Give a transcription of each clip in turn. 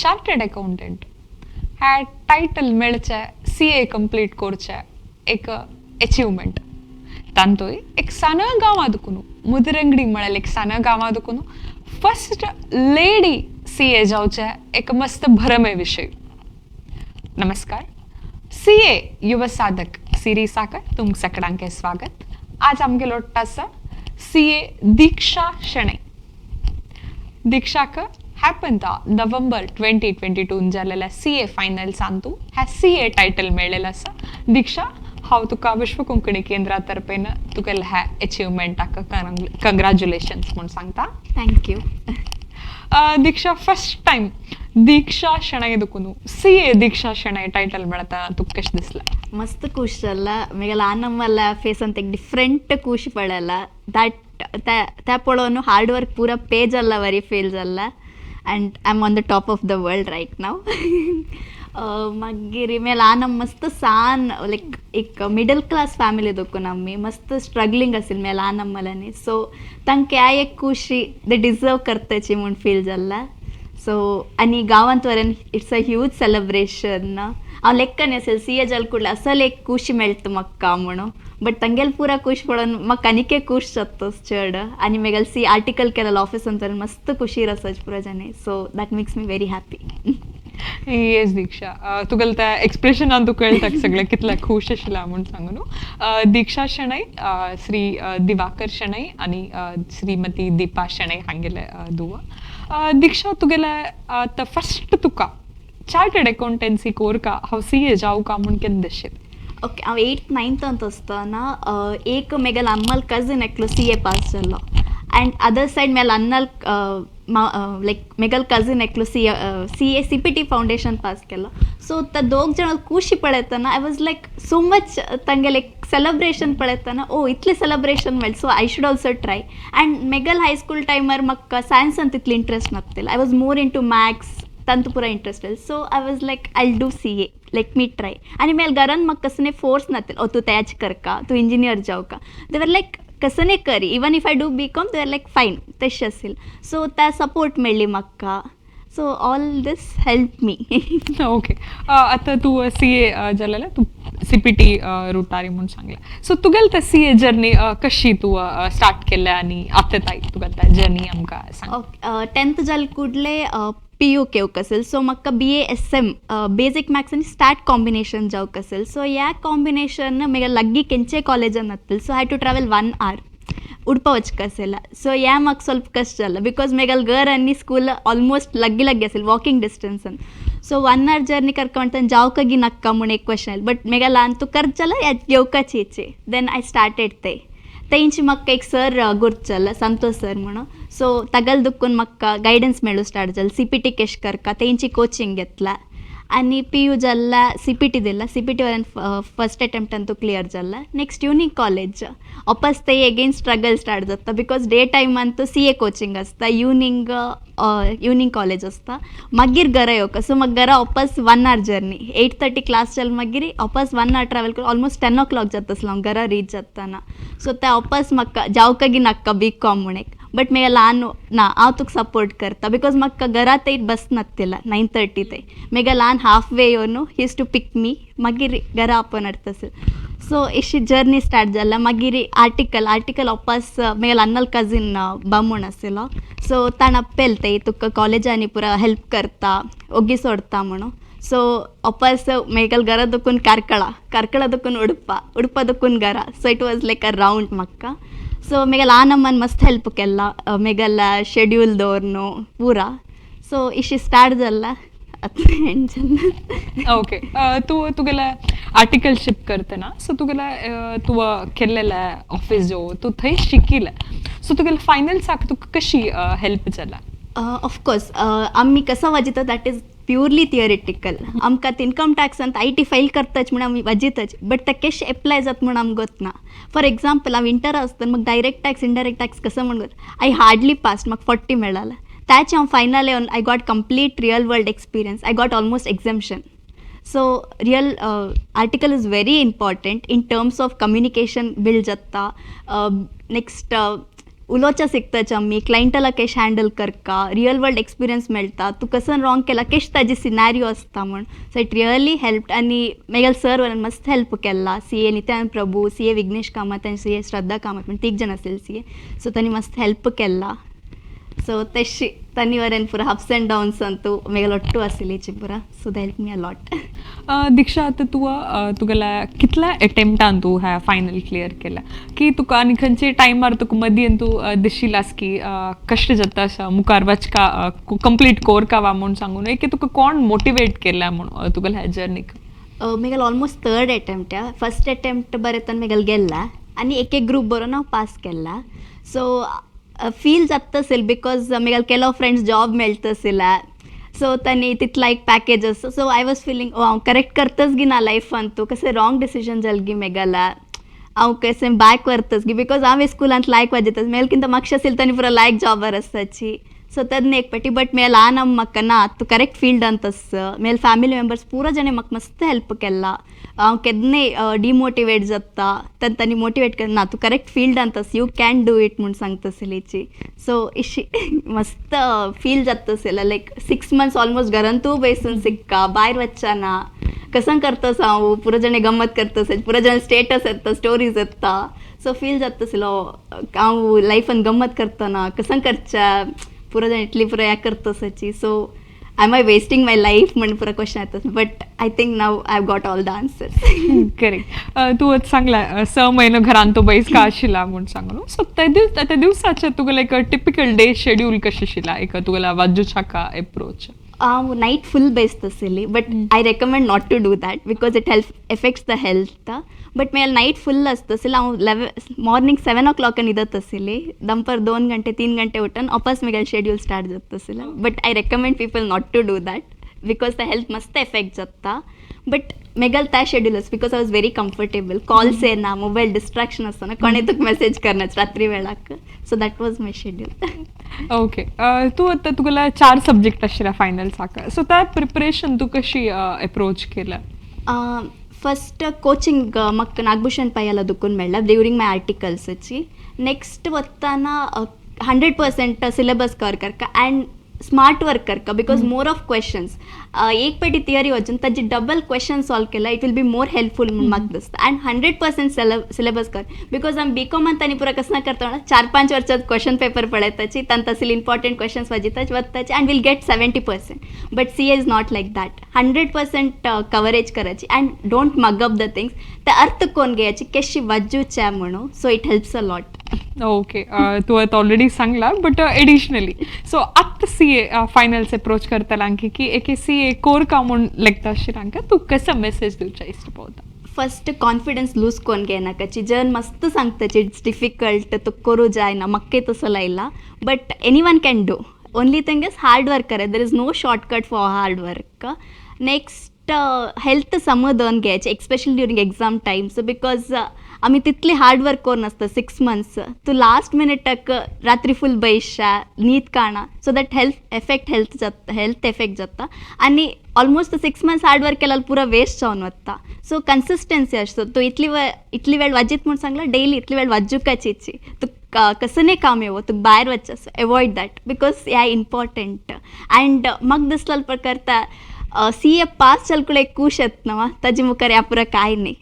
Chartered accountant ह्या title मेळचें, CA complete करचें एक अचिवमेंट. तांतूय एक सान गांवा दुकून, मुदरंगडी म्हळ्यार एक सान गांवा दुकून फर्स्ट लेडी सीए जावचें एक मस्त भरमे विशय. नमस्कार, सीए युव साधक सिरीसाक तुमक सगळ्यांके स्वागत. आज आमगे लोट्टा आसा सीए दीक्षा शणै. दीक्षाक हॅपन नोव्हेंबर 2022 जाल्लेल्या सीए फायनल्सांतू ह्या सीए टायटल मेळ्ळेलें आसा. दीक्षा, हांव तुका विश्व कोंकणी केंद्रा तर्फेन तुगेल्या ह्या अचिवमेंटाक कंग्रॅच्युलेशन्स म्हूण सांगता. Thank you. Diksha, first time Diksha Shenoy दुकून सीए दीक्षा शणै टायटल मेळता, तुका कशें दिसलें? मस्त ಖುಷಿ ಅಲ್ಲ. ಮೇಗಲ ಆನಮ್ಮಲ್ಲ ಫೇಸ್ ಅಂತ ಡಿಫ್ರೆಂಟ್ ಖುಷಿ ಪಡಲ್ಲ. That ತ್ಯಾ ಪೊಳೋನು ಹಾರ್ಡ್ ವರ್ಕ್ ಪೂರ ಪೇಜ್ ಅಲ್ಲ ವರಿ ಫೀಲ್ಸ್ ಅಲ್ಲ and I am on the top of the world right now. मागीर मेल आनम मस्त सान लायक एक मिडल क्लास फ्यामिली दोकून आमी मस्त स्ट्रगलिंग आशिल्ली मेल आनम्मलानी. सो तांकां ह्या एक खुशी दे डिजर्व करताची म्हूण फील जाल्ला. सो आनी गांवांत Varane it's a huge celebration. हांव लेक्कन असेल सी ए जाल कुडले असल एक खुशी मेळटा म्हाका म्हणून, बट तांगेले पुरा खुश पळोवन म्हाका आनीक एक खुश जाता चड. आनी मेगेले सी आर्टिकल केलेलो ऑफिसान तर मस्त खुशीर आसा पुरा जाणे, so that makes me very happy. Yes दीक्षा, तुगेलें त्या एक्सप्रेशनान तुका कळटा सगळें कितलें खूश आशिल्लें म्हूण सांगू न्हू. दीक्षा शणै श्री दिवाकर शणै आनी श्रीमती दीपा शणै हांगेले धुव. दीक्षा, तुगेलें आतां फर्स्ट तुका चार्टर्ड अकाउंटन्सी कोरका, हांव सीए जावका म्हूण केन्ना दिशिल्लें? ओके, हांव एट नायन्थांत आसतना एक मेगेलो अम्मल कजीन एकलो सीए पास जाल्लो अँड अदर सायड मेल अन्नल लायक मेगल कजीन एकलो CA CPT foundation pass केलो. सो त्या दोग जाण खुशी पळयतना I was like so much, तांगेले सेलेब्रेशन पळयतना, ओ इतलें सेलेब्रेशन मेळ्ळें, so I should also try. And मेगल high school टायमार म्हाका सायन्सान तितली इंट्रस्ट नासतालो. I was more into maths, तांतू पुरा interest. So I was like, I do CA, let me try. आनी मेल घरान म्हाका कसने फोर्स नासले, ओ तूं तेच करका, तूं इंजिनियर जावका. दे वर लायक कसने करी, even if I do B.Com they are like fine, तशें आशिल्लें. सो त्या सपोर्ट मेळ्ळी म्हाका, so all this help me. Okay, आतां तूं सीए जालेलें, तूं सीपीटी रुटारी म्हूण सांगलें. सो तुगेले ते सीए जर्नी कशी तूं स्टार्ट केल्या आनी आतां ताई तुगेले ते जर्नी आमकां सांग. ओके, टेंथ जाले कुडले पीयू घेवंक आसल. सो म्हाका बीएएसएम बेजीक मॅथ्स आनी स्टॅट कॉम्बिनेशन जावंक आसल. सो ह्या कॉम्बिनेशन म्हगे लागीं खंयचे कॉलेजान नासलें, so I had to travel one hour Udupi वचका आशिल्लें. सो ह्या म्हाका ಸ್ವಲ್ಪ कश्ट जालें because मेगेले घर आनी स्कूल ऑलमोस्ट लागीं लागीं आशिल्लें, वॉकिंग डिस्टन्सान. सो वन our journey करका म्हणटा जावका गी नाका म्हूण एक क्वेश्चन आयलें, बट मेगेले ल्हान तूं करत जाल्यार घेवकाची. Then I started. ते तेंची म्हाका एक सर गुर्त जालो, संतोष सर म्हणून. सो तागेले दुखून म्हाका गायडन्स मेळूं स्टार्ट जालें, सीपीटी केश करका. तेंची कोचिंग घेतला आनी पीयू जाल्ला, सीपीटी दिला. सीपीटी वयल्यान फर्स्ट अटेम्प्टान क्लियर जाला. नेक्स्ट युनिक कॉलेज वापस ते एगेन स्ट्रगल स्टार्ट जाता because day टायमान तूं सीए कोचिंग आसता, इवनींग इवनींग कॉलेज आसता, मागीर घरा येवका. सो म्हाका घरा वापस one hour journey, 8:30 class जाल मागीर वापस वन our travel करून ऑलमोस्ट 10 ओ क्लॉक जाता आसलो हांव घरा रीच जाताना. सो ते वापस म्हाका जावका गी नाका बी कॉम म्हूण एक, बट मेगे ल्हान ना, हांव तुका सपोर्ट करता because म्हाका घरा ते बस नासतिला 9:30 ते. मेगे ल्हान हाफ वे येवन he used to pick me, मागीर घरा आपोवन हाडटा आसलो. सो अशी जर्नी स्टार्ट जाला. मागीर आर्टिकल आर्टिकल वापस मेगे अन्नल कजीन बामूण आशिल्लो, सो ताणें आपयल ते तुका कॉलेजांनी पुरा हेल्प करता, ओगी सोडता म्हणून. सो वापस मेगल घरा दुखून कार्कळा, कार्कळा दुखून उडपा, उडपा दुखून घरा. So it was like a round म्हाका. सो मेगे ल्हान अम्मान मस्त हेल्प केला मेगेल शेड्यूल दवरनु पुरा. सो इशी स्टार्ट जाला, आतां एंड जाला. ओके, तूं तुगेले आर्टिकलशीप करतना, सो तुगेले तूं केल्लेले ऑफिस जो तूं थंय शिकिलें, सो तुगेले फायनल्साक तुका कशी हेल्प जाला? ऑफकोर्स, आमी कसो वाजयता that is purely theoretical. आमकां इनकम टॅक्स आनी IT file करताच म्हूण आमी वाजयताच, बट ते कशें एप्लाय जाता म्हूण आमकां गोत ना. फॉर एग्जाम्पल, हांव इंटर आसतना म्हाका डायरेक्ट टॅक्स, इनडायरेक्ट टॅक्स कसो म्हूण गोत. I hardly pass, म्हाका 40 मेळाले. ताचे हांव फायनल येवन I got complete real world experience, I got almost exemption. So real article is very important in terms of communication build जाता. नेक्स्ट उलोवच्या शिकताच आमी, क्लायंटाला केश हँडल करका, रियल वर्ल्ड एक्सपिरियन्स मेळटा, तूं कसन रॉंग केला केश ताजी सिनारियो आसता म्हण. So it really help. आनी मागीर सर वरान मस्त हेल्प केला, सी ए नित्यानंद प्रभू, सी ए विघ्नेश कामत आनी सी ए श्रद्धा कामत म्हण तीग जाण आसलेले सी ए. सो तांणी मस्त हेल्प केला. सो तेशी तांणी वरेन पुरा अप्स अँड डाउन्स अंतू मेगेलो ಒಟ್ಟು आसलेची पुरा. So they help me a lot. दीक्षा, आतां तूं तुगेल्या कितल्या एटेम्प्टान तूं ह्या फायनल क्लियर केला की तुका आनी खंयचे टायमार तुका मदीं तूं दिशिल्लास की कश्ट जाता अशें मुखार वचका, कंप्लीट कोरका वा म्हूण सांगून, की तुका कोण मोटिवेट केला म्हूण तुगेल्या ह्या जर्नीक? मेगेल almost third attempt. First attempt बरें तन मेगेल गेल्ला आनी एक एक ग्रूप बरोवन हांव पास केला. सो फील जाता असेल because मेगेल केलो फ्रेंड्स जॉब मेळटा आशिल्ला, सो तांणी तितला एक पॅकेज आसा. सो I was feeling, हांव करेक्ट करतच गी ना लायफान, तूं कशें रॉंग डिसिजन जाल गी मेगला, हांव कशें बॅक व्हरतच गी, because हांव स्कुलांत लायक वाजयता, मेल कितें मातशें आशिल्लें तांणी पुरो लायक जॉबार आसताची. सो तेन्ना एक पाटी, बट मेल ल्हान म्हाका ना तूं करेक्ट फिल्डांत आस. मेल फॅमिली मेंबर्स पुरो जाणें म्हाका मस्त हेल्प केला. हांव केन्नाय डिमोटिवेट जाता तेन्ना तांणी मोटिवेट कर, ना तूं करेक्ट फिल्डांत आस, you can do it म्हूण सांगता आसलेची. सो इशी मस्त फील जाता आसलें. लायक 6 मंथ्स ऑलमोस्ट घरान तूं बसून सिक्का, भायर वच्चा ना, कसं करतस हांव, पुरो जाणें गम्मत करतस, पुरो जाण स्टेटस येता, स्टोरीज येता. सो फील जाता आसलो हांव लायफान गम्मत करतना कसं करच्या, पुरो जाण इतली पुरो हें करतसाची. So am I wasting my life म्हण पुरो क्वेश्चन येता, but I think now I have got all the answers. Correct. तूं आतां सांगला 6 म्हयनो घरान तूं बैस का आशिल्ला म्हूण सांगून. सो ते दीस, त्या दिवसाचें तुगेलें एक टिपिकल डे शेड्यूल कशें आशिल्ला, एक तुगेल्या वाजूचाका एप्रोच? हांव नायट फूल बेसत आसली, but I recommend not to do that because it help affects the health. But Mel night full आसता आसलें. हांव 11, मॉर्निंग 7 ओ क्लॉक न्हिदत आसली, दनपार 2 घंटे 3 घंटे उठून वापस म्हगेलें शेड्यूल स्टार्ट जाता आसलें. But I recommend people not to do that because the health मस्त एफेक्ट जाता. बट मेगल त्या शेड्यूलच because I was very comfortable. Calls येना, मोबायल डिस्ट्रॅक्शन आसतना, कोणें तुका मेसेज करनाच रात्री वेळाक. So that was my schedule. Okay, तूं आतां तुगेल्या चार सब्जेक्ट आशिल्ल्या फायनल्साक, सो त्या प्रिपरेशन तूं कशी एप्रोच केल्या? फस्ट कोचिंग म्हाका नागभूषण पै दुकून मेळ्ळा ड्युरींग माय आर्टिकल्साची. नेक्स्ट वतना 100% सिलेबस कवर करका अँड स्मार्ट वर्क करका, because more of questions एक पेटी थियरी वचून ताजी डबल क्वेश्चन सॉल्व केला, it will be more helpful म्हणून म्हाका दिसता. And 100% syllabus cover, because आमी बी कॉमान तांणी पुरा कसं करता म्हणल्यार 4-5 वर्सां क्वेश्चन पेपर पळयताची, तांत आसले इम्पॉर्टंट क्वेश्चन्स वाजिताच वताची and will get 70%. But CA is not like that. 100% coverage करायची and don't mug up the things. ते अर्थ कोण घ्यायची, कशी वाजूच्या म्हणून. So it helps a lot. Okay, तूं आतां ऑलरेडी सांगला, बट एडिशनली, सो आतां सी ए फायनल्स एप्रोच करतल्यांक की एके सी ए कोर का म्हूण लेखता आशिल्ल्यांक तूं कसो मेसेज दिवच्या इश्ट पळोवता? फस्ट कॉन्फिडन्स लूज कोण घेयनाकाची. जन मस्त सांगताची it's difficult, तूं करूं जायना, म्हाका तसो लायला, but anyone can do. Only thing is hard work कराय. There is no shortcut for hard work. Next, health समजून घ्यायचे, especially during exam times, because आमी तितली हार्ड वर्क करून आसता 6 मंथ्स. तूं लास्ट मिनिटाक रात्री फूल बैशा, न्हीद काडना, so that health effect health जाता, हेल्थ एफेक्ट जाता आनी ऑलमोस्ट 6 मंथ्स हार्ड वर्क केल्यार पुरो वेस्ट जावन वता. सो कन्सिस्टन्सी आसता. तूं इतली वेळ वाजीत म्हूण सांगला, डेली इतली वेळ वाजुकाची. तूं कसने काम येवो, तुका भायर वचचें आसा, एवॉयड that because ह्या इम्पॉर्टंट. अँड म्हाका दिसलें प्रकारता सी ए पास जाल एक खूश येता न्हू, ताजे मुखार ह्या पुरो कांय न्ही.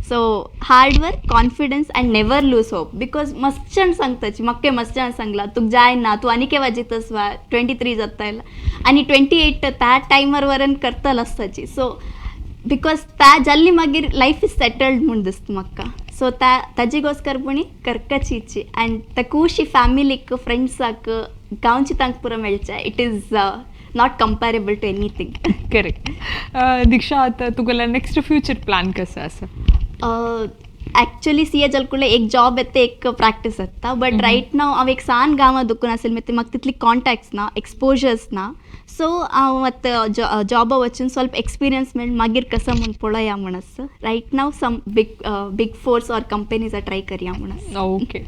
So hard work, confidence and never lose hope, because मस्त जाण सांगताची, म्हाका मस्त जाण सांगला, तुका जायना, तूं आनी वाजितस वा, 23 जाता आनी 28 त्या टायमार वरून करतलो आसताची. सो because त्या जाल्ली मागीर लायफ is settled म्हूण दिसता म्हाका. सो त्या ताजी गोस्कर पुणी करकाची अँड त्या खुशी फॅमिलीक, फ्रेंड्साक, गांवची तांकां पुरो मेळचे, it is not comparable to anything. Correct. दीक्षा, आतां तुगेलो नेक्स्ट फ्युचर प्लॅन कसो आसा? ॲक्च्युली सी ए जाल एक जॉब येता, एक प्रॅक्टीस येता, बट रायट नाव हांव एक सान गांवांत दुकून आशिल्लें, म्हाका तितली कॉन्टॅक्ट्स ना, एक्सपोजर्स ना. सो हांव आतां जॉबा वचून ಸ್ವಲ್ಪ एक्सपिरियन्स मेळ, मागीर कसो म्हूण पळोवया म्हूण आसा. Right now some big big fours or companies try करया म्हूण आसा. Okay,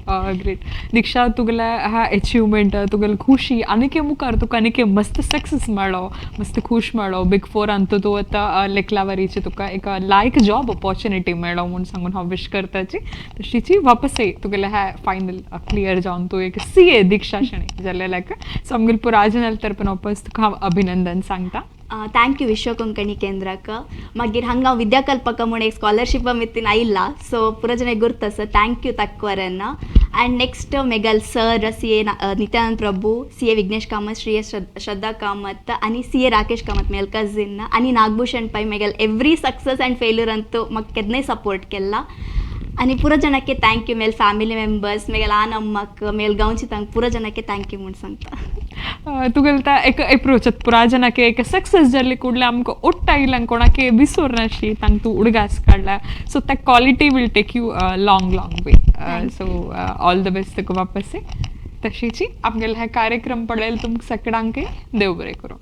great. दीक्षा, तुगेले ह्या अचिवमेंट, तुगेले खुशी आनीक मुखार तुका आनीक मस्त सक्सेस मेळो, मस्त खुश मेळो, बिग फोर अंत तूं आतां लेखलावरीचे तुका एक लायक जॉब ऑपॉर्च्युनिटी मेळो म्हूण सांगून हांव विश कोशिश करताची. तशीची वापसय तुगेले हे फायनल क्लियर जावन तूं एक सीए दीक्षा शणै जाल्लेल्याक, सो आमगेले पुरा जनाल तरफन वापस तुका हांव अभिनंदन सांगता. Thank you विश्व कोंकणी केंद्राक. मागीर हांगा विद्याकल्पक म्हूण एक स्कॉलरशीप ಮಿತ್ತಿನ ಆಯಿಲ್ಲ, ಸೊ ಪೂರ ಜನ ಗುರ್ತಸ. Thank you ತಕ್ವರನ್ನ. ಆ್ಯಂಡ್ ನೆಕ್ಸ್ಟ್ ಮೆಗಲ್ sir C A Nityanand Prabhu, C A Vighnesh Kamath, Shri S Shraddha Kamath ಆನಿ C A Rakesh Kamath male cousin ಆನಿ ನಾಗಭೂಷಣ್ ಪೈ ಮೆಗಲ್ ಎವ್ರಿ ಸಕ್ಸಸ್ ಆ್ಯಂಡ್ ಫೇಲ್ಯೂರ್ ಅಂತೂ ಮಕ್ಕೆದ್ನೇ ಸಪೋರ್ಟ್ ಕೆಲ್ಲ. ಆನಿ ಪೂರ ಜನಕ್ಕೆ thank you. Mail family members, ಮೇಗಲ್ ಆ ನಮ್ಮಕ್ ಮೇಲ್ ಗೌಂಚಿ ತಂಗ್ ಪೂರ ಜನಕ್ಕೆ thank you म्हूण सांगता. तुगेले ता एक एप्रोच पुरा जनाके एक सक्सेस जाल्ली कुडले आमकां ओट्टा आयिल्ल्यान कोणाके विसोरनाशी तांकां तूं उडगास काडला. सो त्या quality will take you long long way. So all the best तुका वापस. तशीची आमगेले हे कार्यक्रम पळयले तुमकां सगळ्यांकय देव बरें करूं.